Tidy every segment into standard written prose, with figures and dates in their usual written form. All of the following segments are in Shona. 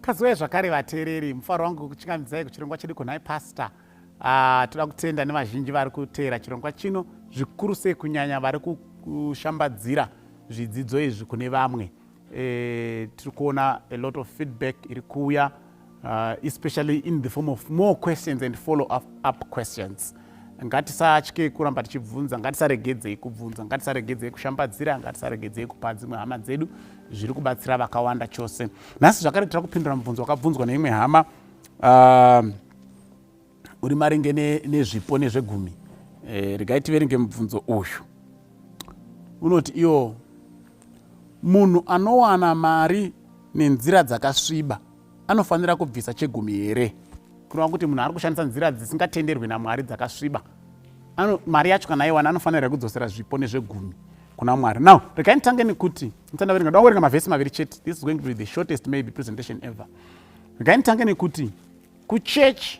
Kaziwai zvakare vateereri, mufaro wangu kuchingamidzai kuchirongwa chedu kunhai pastor. Ah, toda kutenda nevazhinji vari kuteera chirongwa chino, zvikuru sei kunyanya vari kushambadzira zvidzidzo izvi kune vamwe. Tiri kuona a lot of feedback iri kuuya, especially in the form of more questions and follow up questions. Ngatisatye kuramba tichibvunza, ngatisaregedzei kubvunza, ngatisaregedzei kushambadzira, ngatisaregedzei kupa dzimwe hama dzedu. Zviri kubatsira vakawanda chose. Nhasi zvakare tira kupindura mubvunzo wakabvunzwa neimwe hama uri maringe nezvipo nezvegumi. Regai tiverenge mubvunzo uyu. Unoti iyo munhu anowana mari nenzira dzakasviba anofanira kubvisa chegumi here? Kureva kuti munhu ari kushandisa nzira dzisingatenderwi naMwari dzakasviba, mari yacho kana aiwana anofanira kudzosera zvipo nezvegumi kuna Mwari? Now regai nditange nekuti ndisanda verenga, da kuverenga mavhesi maviri chete. This is going to be the shortest maybe presentation ever. Regai nditange nekuti kuchurch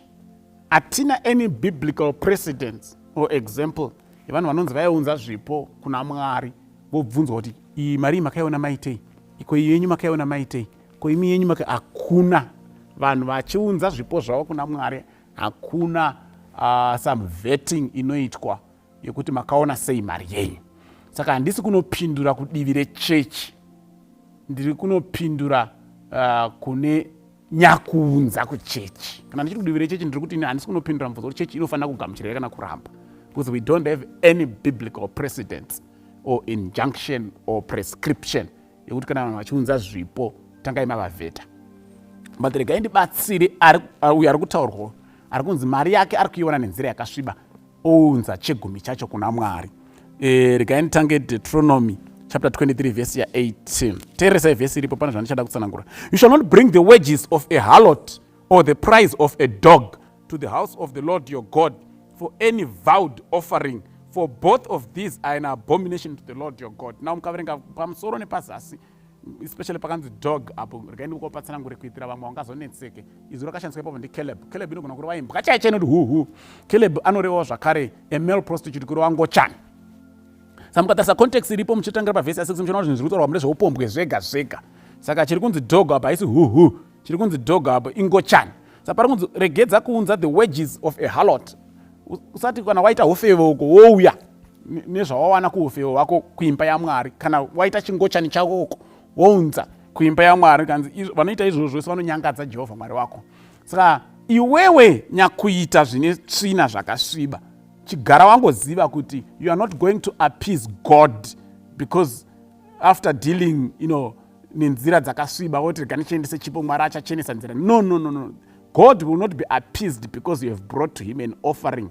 hatina any biblical precedence or example yevanhu vanonzi vaiunza zvipo kuna Mwari, vobvunzwa kuti iyi mari iyi makaiona maitei, iko iyi yenyu makaiona maitei, ko imi yenyu maka. Hakuna vanhu vachiunza zvipo zvavo kuna Mwari. Hakuna some vetting inoitwa yekuti makaona sei mari yenyu. Saka handisi kunopindura kudivi rechechi, ndiri kunopindura kune nyakuunza kuchechi. Kana ndichiri kudivi rechechi, ndiri kuti handisi kunopindura mubvunzo kuti chechi inofanira kugamuchira here kana kuramba, because we don't have any biblical precedence or injunction or prescription yekuti kana vanhu vachiunza zvipo tangai mavavheta. But regai ndibatsire uyo ari kutaurwa, ari kunzi mari yake ari kuiona nenzira yakasviba, ounza chegumi chacho kuna Mwari. Regai nditange Deuteronomy chapter 23 verse ya18. Teeresai vhesi iripo, pane zvandichada kutsanangura. "You shall not bring the wages of a harlot or the price of a dog to the house of the Lord your God for any vowed offering, for both of these are an abomination to the Lord your God." Now mukaverenga pamusoro nepazasi, especially pakanzi dog apo, regai ndikupatsanangure kuitira vamwe vangazonetseke. Izwi rakashandiswa ipapo ndikeleb. Keleb inogona kureva imbwa chaicho inoti huhu. Keleb anorevawo zvakare a male prostitute, kureva ngochani. Saka mukatarisa context iripo, muchitangira pavhesi ya6, muchiona zvinhu zviri kutaurwa mune zveupombwe zvega zvega. Saka chiri kunzi dog apa haisi huhu, chiri kunzi dog apo ingochani. Saka pari kunzi regedza kuunza the wages of a harlot. Usati kana waita ufeve uko wouya nezvawawana kuufeve hwako kuimba yaMwari. Kana waita chingochani chako uko wounza kuimba yaMwari, kanzi vanoita izvozvo vese vanonyangadza Jehovha Mwari wako. Saka iwewe nyakuita zvine tsvina zvakasviba, chigara wangoziva kuti you are not going to appease God, because after dealing nenzira dzakasviba woti rega ndichiendese chipo, Mwari achachenesa nzira. No, no, no, no. God will not be appeased because you have brought to him an offering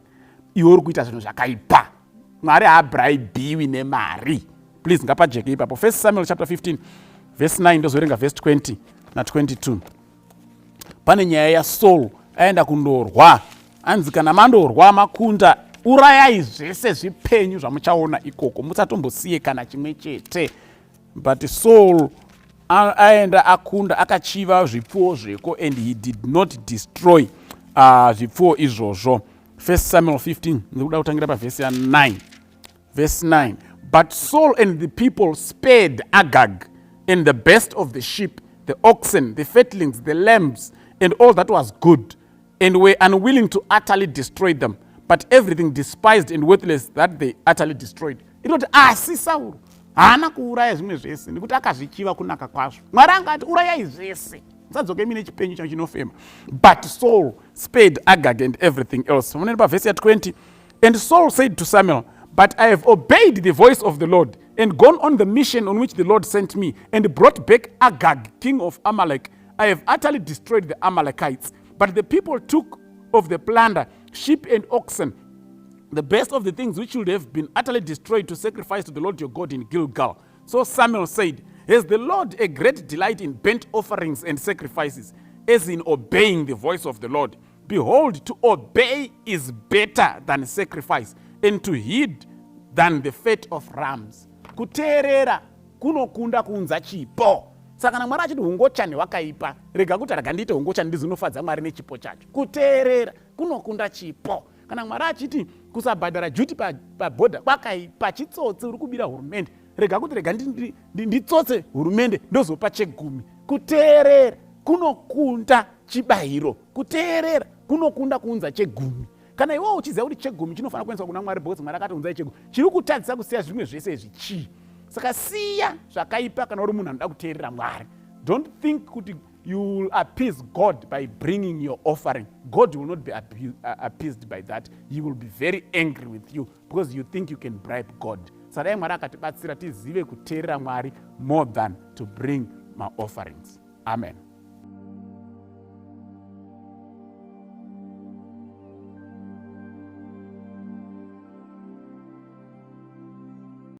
iwe uri kuita zvinhu zvakaipa. Mwari haabraibiwi nemari. Please, ngapajeke ipapo. First Samuel chapter 15 verse 9, ndozoverenga verse 20 na22. Pane nyaya yaSaul aenda kundorwa. Anzi kana mandorwa makunda, urayai zvese zvipenyu zvamuchaona ikoko, musatombosiye kana chimwe chete. But Saul aenda akunda, akachiva zvipfuwo zveko and he did not destroy zvipfuwo izvozvo. First Samuel 15, ndikuda kutangira pavhesi ya9. Verse 9: "But Saul and the people spared Agag and the best of the sheep, the oxen, the fatlings, the lambs, and all that was good, and were unwilling to utterly destroy them. But everything despised and worthless, that they utterly destroyed." Inoti asi Sauro haana kuuraya zvimwe zvese nekuti akazvichiva kunaka kwazvo. Mwari angati urayai zvese, musadzoke mine chipenyu chacho chinofema. But Saul spared Agag and everything else. Munoenda pavhesi ya20. "And Saul said to Samuel, 'But I have obeyed the voice of the Lord and gone on the mission on which the Lord sent me and brought back Agag, king of Amalek. I have utterly destroyed the Amalekites. But the people took of the plunder sheep and oxen, the best of the things which should have been utterly destroyed, to sacrifice to the Lord your God in Gilgal.' So Samuel said, 'Has the Lord a great delight in burnt offerings and sacrifices, as in obeying the voice of the Lord? Behold, to obey is better than sacrifice, and to heed than the fat of rams.'" Kuteerera kunokunda kuunza chipo. Saka kana Mwari achiti ungochani hwakaipa, rega kuti rega ndiite ungochani ndizinofadza Mwari nechipo chacho. Kuteerera kunokunda chipo. Kana Mwari achiti kusabhadhara duty pabhodha kwakaipa, chitsotsi, uri kubira hurumende, rega kuti rega nditsotse hurumende ndozopa chegumi. Kuteerera. Kunokunda chibayiro. Kuteerera kunokunda kuunza chegumi. Kana iwewo uchiziva kuti chegumi chinofanira kuendeswa kuna Mwari, because Mwari akati unzai chegumi, chiri kutadzisa kusiya zvimwe zvese izvi chii? Saka siya zvakaipa kana uri munhu anoda kuteerera Mwari. Don't think kuti you will appease God by bringing your offering. God will not be appeased by that. He will be very angry with you because you think you can bribe God. Saka dai Mwari akatibatsira tizive kuteerera Mwari more than to bring maofferings. Amen.